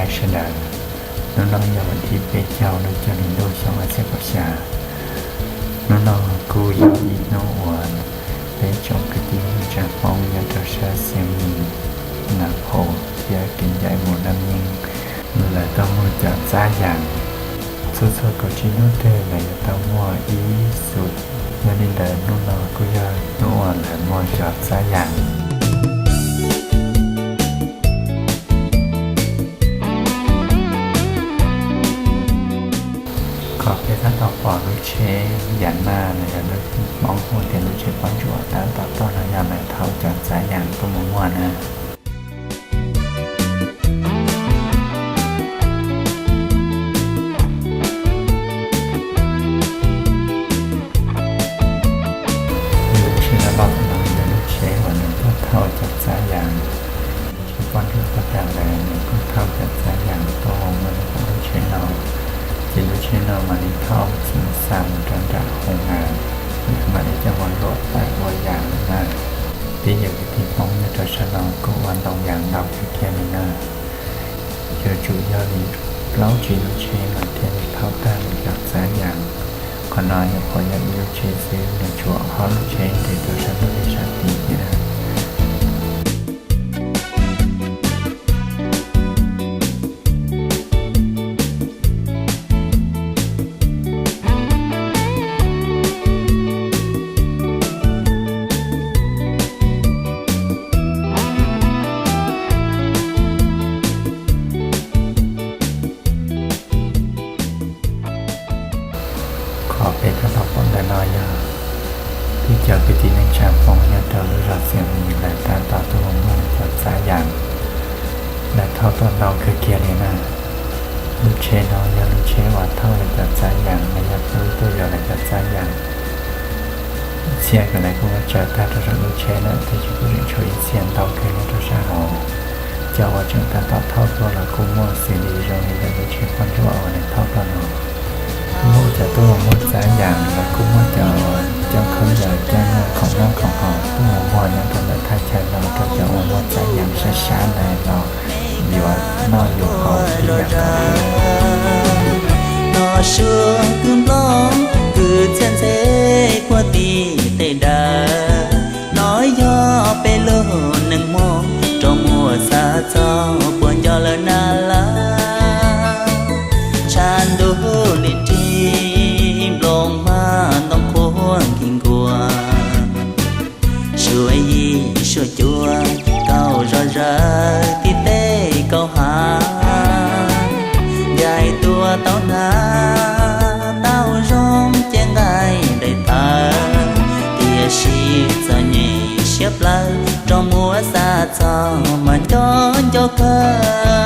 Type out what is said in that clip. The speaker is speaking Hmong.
Sawv daws, hnub no yog vas thib peb caug lub cuaj hli ntuj xyoo ob txhiab kaum xya. Hnub no kuj yog ib hnub uas peb tsoom kwv tij neej tsa Hmoob nyob rau sab Xiav Mis, Nas Phaus thiab kev ncaim mus Nam Yeej, lawv tau muag cov txab yas. Txhua txhua kaum tsib hnub twg lawv yuav tau muag ib xub. Yog li ntawd hnub no kuj yog hnub uas lawv muag cov txab yas. Qhov peb tab tom pom lub tsheb yas naj los yog lub Hmoob hu tias lub tsheb pob ntsuam tab tom tuaj no yog lawv thauj cov txab yas tuaj mus muag na. Lub tsheb los los no yog lub tsheb uas nws tuaj thauj cov txab yas. Lub tsheb pob ntsuam tuaj tag lawm nws kuj thauj cov txab yas tuaj mus muag rau lub tsheb no, ces lub tsheb no mam li thauj txhim xa mus rau nram hoo na, mam li coj mus luam pais ua yas na. Peb cov kwv tij Hmoob nyob rau sab no kuj ua ntoo yas ntau kawg kiag li na. Yuav tsum yog li plaub tsib lub tsheb mas thiaj li thauj tag lawv cov txab yas. Qhov no nyuam qhuav yog ib lub tsheb xwb, nws tshuav ob lub tsheb nres rau sab ntuj sab tid thiab na. Qhov peb tab tom pom ntawm no yog peb cov kwv tij neej tsa Hmoob nyob rau lub zos Xiav Mis lawv tab tom tuaj mus muag lawv cov txab yas. Lawv thauj tuaj ntau kawg kiag li na. Lub tsheb no yog lub tsheb uas thauj lawv cov txab yas los yog pub tuaj yuav lawv cov txab yas. Txhia kom lawv kuj muab tsaws tag rau saum lub tsheb lawm, tiam sis kuj tseem tshuav ib txhia ntau kawg nyob rau sab hauv. Cov uas tseem tab tom thauj tuaj los kuj muaj xws li zoo li lawv lub tsheb pob ntsuam uas nws thauj tuaj no. Muaj cov tuaj muag txab yas los kuj muaj cov coj khaub ncaws coj muag khoom noj khoom haus tuaj mus muag nyob rau ntawm thaj chaw no rau cov uas muag txab yas sab sab ntawd los yuav noj yuav haus ib yam nkaus li. Noj su kwv nplooj kwv txhiaj ntxhe puag tim tej daws, no yog peb lub neej Hmoob rau muaj xav txog puas nco lawm na lawm. Tshav ntuj li nrig nplooj hmab ntoo qhuav nkig nkuas, suab yim suab cua kaum zog zawg tim tej kaum hav, ncaim tuaj tau hnav tau zoo ces nqaij daim tawv, tiam sis txom nyem siab plawv rau muaj xav txog mas nco nco kawg.